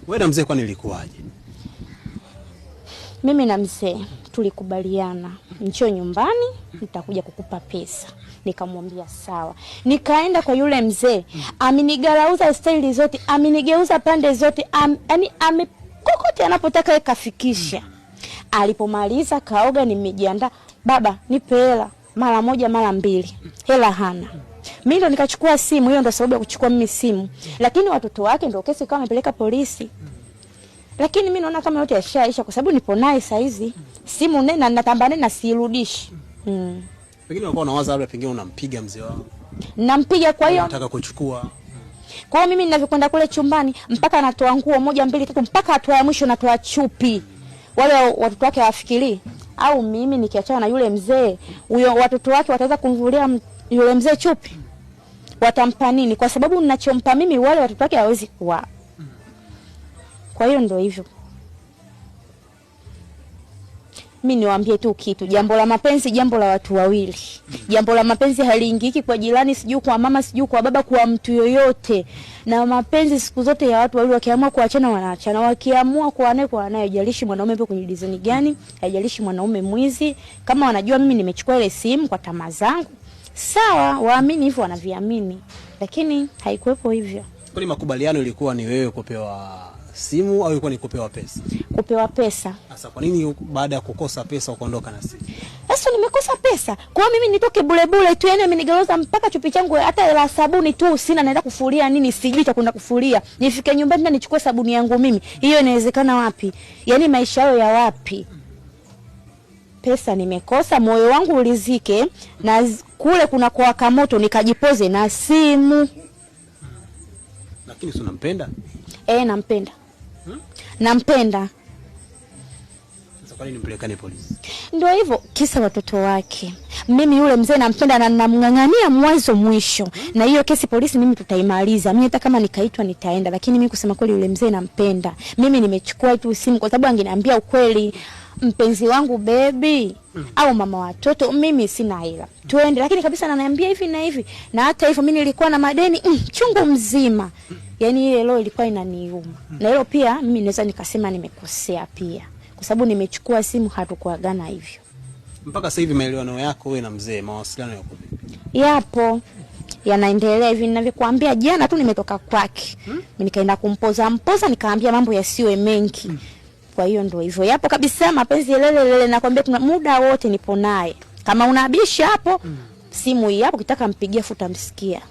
Wewe na mzee kwani ilikuwaje? Mimi na mzee tulikubaliana, njoo nyumbani nitakuja kukupa pesa. Nikamwambia sawa. Nikaenda kwa yule mzee, amenigarauza staili zote, amenigeuza pande zote, yani ame kokote anapotaka yeye kafikisha. Alipomaliza kaoga, nimejiandaa, baba nipe hela mara moja mara mbili, hela hana. Mimi ndo nikachukua simu, hiyo ndo sababu ya kuchukua mimi simu, lakini watoto wake ndo kesi kama amepeleka polisi, lakini mimi naona kama yote yashaisha kwa sababu nipo naye saizi, simu nena natamba nena siirudishi. Pengine ulikuwa unawaza labda pengine unampiga mzee wako. Nampiga kwa hiyo unataka kuchukua. Kwa hiyo mimi ninavyokwenda kule chumbani mpaka natoa nguo 1 2 3 mpaka hatua ya mwisho natoa chupi. Wale watoto wake hawafikiri au mimi nikiachana na yule mzee, huyo watoto wake wataweza kumvulia yule mzee chupi? Watampa nini? Kwa sababu ninachompa mimi wale watoto wake hawawezi kuwa. Kwa hiyo ndio hivyo. Mimi niwaambie tu kitu, jambo la mapenzi jambo la watu wawili. Jambo la mapenzi haliingiki kwa jirani, sijui kwa mama, sijui kwa baba, kwa mtu yoyote. Na mapenzi siku zote ya watu wawili, wakiamua kuachana wanaachana, wakiamua kuwa naye kwa naye, haijalishi mwanaume yupo kwenye design gani, haijalishi mwanaume mwizi. Kama wanajua mimi nimechukua ile simu kwa tamaa zangu, sawa, waamini hivyo wanaviamini, lakini haikuwepo hivyo. Kwani makubaliano ilikuwa ni wewe kupewa simu au ilikuwa ni kupewa pesa? Kupewa pesa. Sasa kwa nini baada ya kukosa pesa ukaondoka na simu? Sasa nimekosa pesa. Kwa hiyo mimi nitoke bure bure tu, yani amenigeuza mpaka chupi changu hata hela sabuni tu sina, naenda kufulia nini sijui cha kwenda kufulia. Nifike nyumbani na nichukue sabuni yangu mimi. Hiyo inawezekana wapi? Yaani maisha hayo ya wapi? Pesa nimekosa, moyo wangu ulizike na kule kuna kuwaka moto nikajipoze na simu. Lakini si unampenda? Nampenda. Nampenda. Sasa kwa nini mpelekane polisi? Ndio hivyo, kisa watoto wake. Mimi yule mzee nampenda na namng'ang'ania mwanzo mwisho. Na hiyo kesi polisi mimi tutaimaliza. Mimi hata kama nikaitwa nitaenda, lakini mimi kusema kweli yule mzee nampenda. Mimi nimechukua tu simu kwa sababu angeniambia ukweli, mpenzi wangu baby au mama watoto, mimi sina hela, tuende, lakini kabisa ananiambia hivi na hivi. Na hata hivyo mimi nilikuwa na madeni chungu mzima. Yaani ile roho ilikuwa inaniuma. Na hilo pia mimi naweza nikasema nimekosea pia, kwa sababu nimechukua simu, hatukuagana hivyo. Mpaka sasa hivi maelewano yako wewe na mzee, mawasiliano yako vipi? Yapo, yanaendelea hivi ninavyokuambia. Jana tu nimetoka kwake. Mimi nikaenda kumpoza mpoza, nikaambia mambo yasiwe mengi. Kwa hiyo ndio hivyo. Yapo kabisa mapenzi lele lele, nakwambia tuna muda wote nipo naye. Kama unabisha hapo, simu hii hapo, ukitaka mpigie futa msikia.